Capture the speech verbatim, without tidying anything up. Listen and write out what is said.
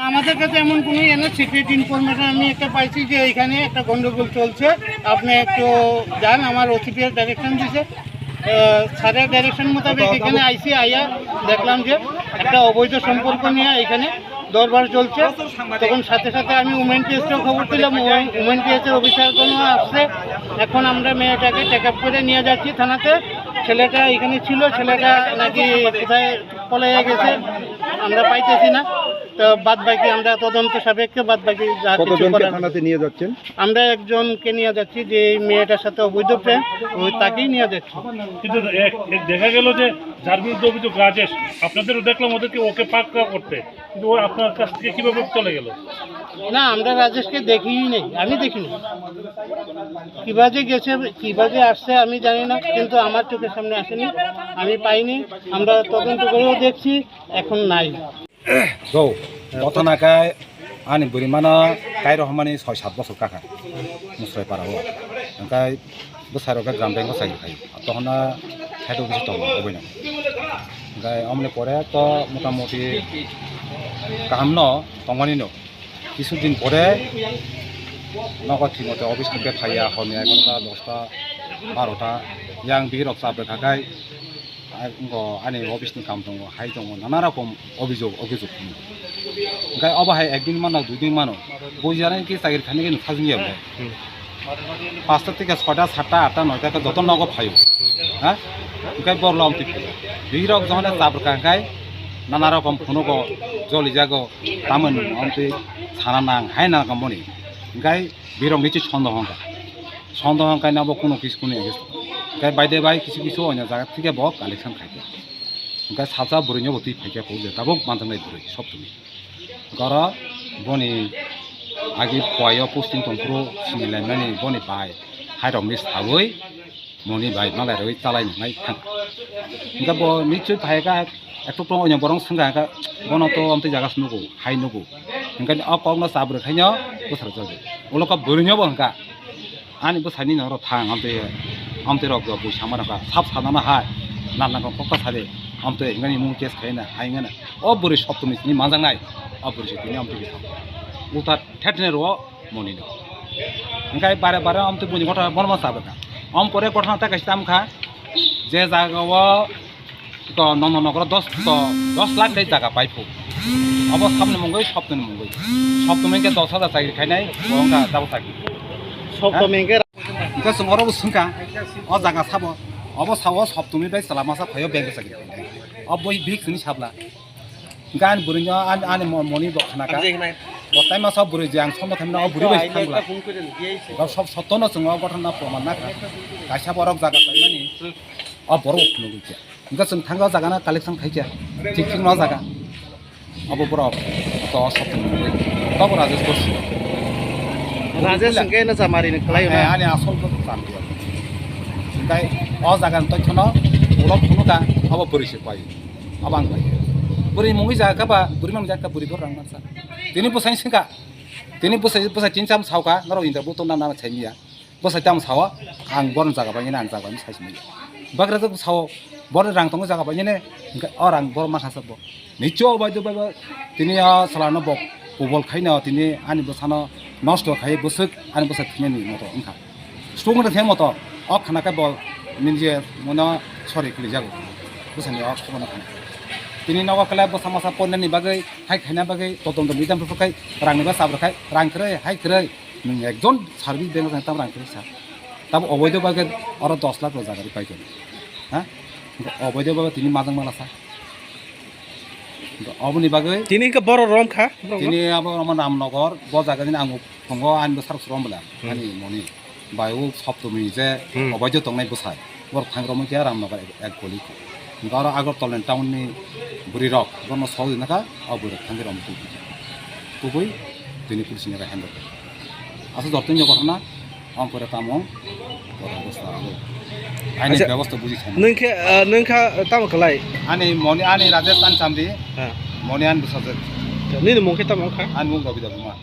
আমাদের কাছে এমন কোনো এনে সিক্রেট ইনফরমেশন আমি একটা পাইছি যে এখানে একটা গন্ডগোল চলছে, আপনি একটু যান। আমার ওসিপি এর ডাইরেকশন দিছে, আহ, স্যারের ডাইরেকশন মোতাবেক এখানে আইসি, আইয়া দেখলাম যে একটা অবৈধ সম্পর্ক নিয়ে এখানে দরবার চলছে। তখন সাথে সাথে আমি উমেন পিএসকে খবর দিলাম, উমেন পিএস এর অফিসারগণ আসছে। এখন আমরা মেয়েটাকে টেক আপ করে নিয়ে যাচ্ছি থানাতে। ছেলেটা এখানে ছিল, ছেলেটা নাকি কোথায় পলাইয়া গেছে, আমরা পাইতেছি না। তো বাদ বাকি আমরা তদন্ত সাপেক্ষে বাদ বাকি যা কিছু কতজনকে করার থানাতে নিয়ে যাচ্ছেন? আমরা একজনকে নিয়ে যাচ্ছি, যে এই মেয়েটার সাথে অবৈধ প্রেম, ওই তাকেই নিয়ে যাচ্ছি। কিন্তু এক, এক দেখা গেল যে যার বিরুদ্ধে অভিযোগ রাজেশ, আপনাদেরও দেখলাম ওদেরকে ওকে পাকড়াও করতে, কিন্তু ও আপনার কাছ থেকে কিভাবে চলে গেল? না, আমরা রাজেশকে দেখিই নাই, আমি দেখিনি। কিভাবে গেছে, কিভাবে আসছে আমি জানি না, কিন্তু আমার চোখের সামনে আসেনি, আমি পাইনি। আমরা তদন্ত করেও দেখছি, এখন নাই। Go. Kotha na khe ani bwrwi mano kairo hwnmani soi sat bosor kakha Musrai para o. Hwnkhe bwsai rok khe gram beng bwsai khai. Tohon na kheto bisi tongo oboino. Hwnkhe omoni pore to motamuti kaham no tongmani no. Kisu din pore nogo thwimate office thangkhe phaiya horni egarota, dosta, barota. Yang bihirok chap rwkha khai. Ai, wngkha ani office ni kaam tongo, hai tongo, nana rokom obijog, obijog tongo. Hwnkhe obo hai ekdin mano, duidin mano, buijanai khe chakri khainai khe sajwngya bo. Hmm. Pasta theke soita, satta, atta, noita khe joto nogo phaio. Ha? Hwnkhe borok lom twi phaio. Bihirok johone chabrwkha hwnkhe nana rokom phunugo, jolijago, tamoni amtwi sana nang, hai nang kamboni. Hwnkhe Birok nichi sondoho wngkha. Sondoho wngkha, abo kuno kis-, kuno kis-, khe bai de bai kisu kisu onya jaga thike bo collection khai kha. Hwnkhe salsa bwrwino bo twi phai khe, kok je tabuk manjaknai bwrwi Soptumi. Goro boni agi phuaio posting tongphuru sini laimani boni bai hai rokni sawi. Moni bai malai rwi chalai nangnai thang. Hingke bo nichoi phai kha, ektok tong oino borok swngkha, hingke bono to amtwi jaga se nugo, hai nugo. Hingke o kokno chabrwkhaino bwsarok chajak. Ulo kok bwrwino bo hingka, ani bwsani noro thang amtwi, amtwi rok bo bui sama rokha, sap sanama hai, nana kok kokta sade, amtwi hingani mung case khaina, hai hingana. O bwrwi Soptumi sini manjaknai, o bwrwi se tini amtwi bwsang. Uta thetne rwo. Monino. Hingke bare bare amtwi buini gotha bono ma chabwkha. Om pore gotha tei kaisa tamkha, je jaga o to nono nokro dos to dos lakh tei jaga paiphu. Abo sabni mungwi, Soptumi mungwi. Soptumi hingke dos hajar chakri khainai, bo wngkha double chakri. Soptumi hingke hingke chwng oro bo swngkha, o jaga sabo, obo sao Soptumi bai chwla masa phaio bank chakri khainai. O bui bihik sini sabla. Gan bwrwino ani, ani mo-, moni bo khna kha. Bo tai masa bwrwi je ang somno khamna o bwrwi bai thangla. Bo sob sotto no chwngno gothan na proman na kha. Kaisa borok jaga paimani. O borok phunugwi kha. Hingke chwng thangla jaga na collection khai kha. Thik thik no jaga. Abo borok to sotto no. To bo Rajesh Borsi. Rajesh hingke no chamari ni khlai na. Ani asol bo chamari. Hingke o jaga ni tokhono ulo phunu kha, abo bwrwi se pai. Abang bai. Bwrwi mungwi jaga ba, bwrwi mungwi jaga bwrwi bor rang mansa. Tini bwsai singka. Tini bwsai, bwsai tin cham sauka, norok interview tongna nama chaimiya. Bwsai tam sawa, ang borno jaga bai nini ang jaga bai sai simi. Bagra jok sao, borno rang tongo jaga bai nini, hingke o rang bor ma khasa bo. Nicho bai do bai bo, tini o salano bo kubol khaino, tini ani bwsano nosto khai bwswk, ani bwsa thwinani moto wngkha. Stung rwkhe moto, o khana khe bo nini je mono sori khwlaijago. Bwsani o khobor no khana. Tini nogo kele bwsa masa pornani bagwi, hai khaina bagwi, totom tom itam rwphai, rangni ba sab rwkhai, rang kwrwi, hai kwrwi. Nwng ekjon service bank o tam rang kwrwi sa. Tabo oboido bagwi oro dos lakh rok jaga rwi paikha. Ha? Oboido bagwi tini majang mala sa. Oboni bagwi tini khe boro rom kha, boro rom. Tini abo omo Ramnagar, bo jaga dini ang tongo, ani bwsarok se rom bwla, hmm, ani moni. Bai o Soptumi je, hmm, oboido tongnai bwsai. Borok thang romwi khe Ramnagar ek, ek goli. Hwnkhe oro Agartala ni town ni bwrwi rok, borno sok di nakha, o bwrwi rok thang romwi tubui. Tubui, tini police ni rehang rok. Aswk jotoni gotona, Ang pore tamo, pore bwsa abo. Ani bebosta buji thangma. Acha, nwng khe, ah, nwng kha tamo khlai? Ani moni, ani Rajesh Tanchamdi. Ha. Moni ani bwsajwk. Nini mung khe tamo kha? Ani mung Rabi Debbarma.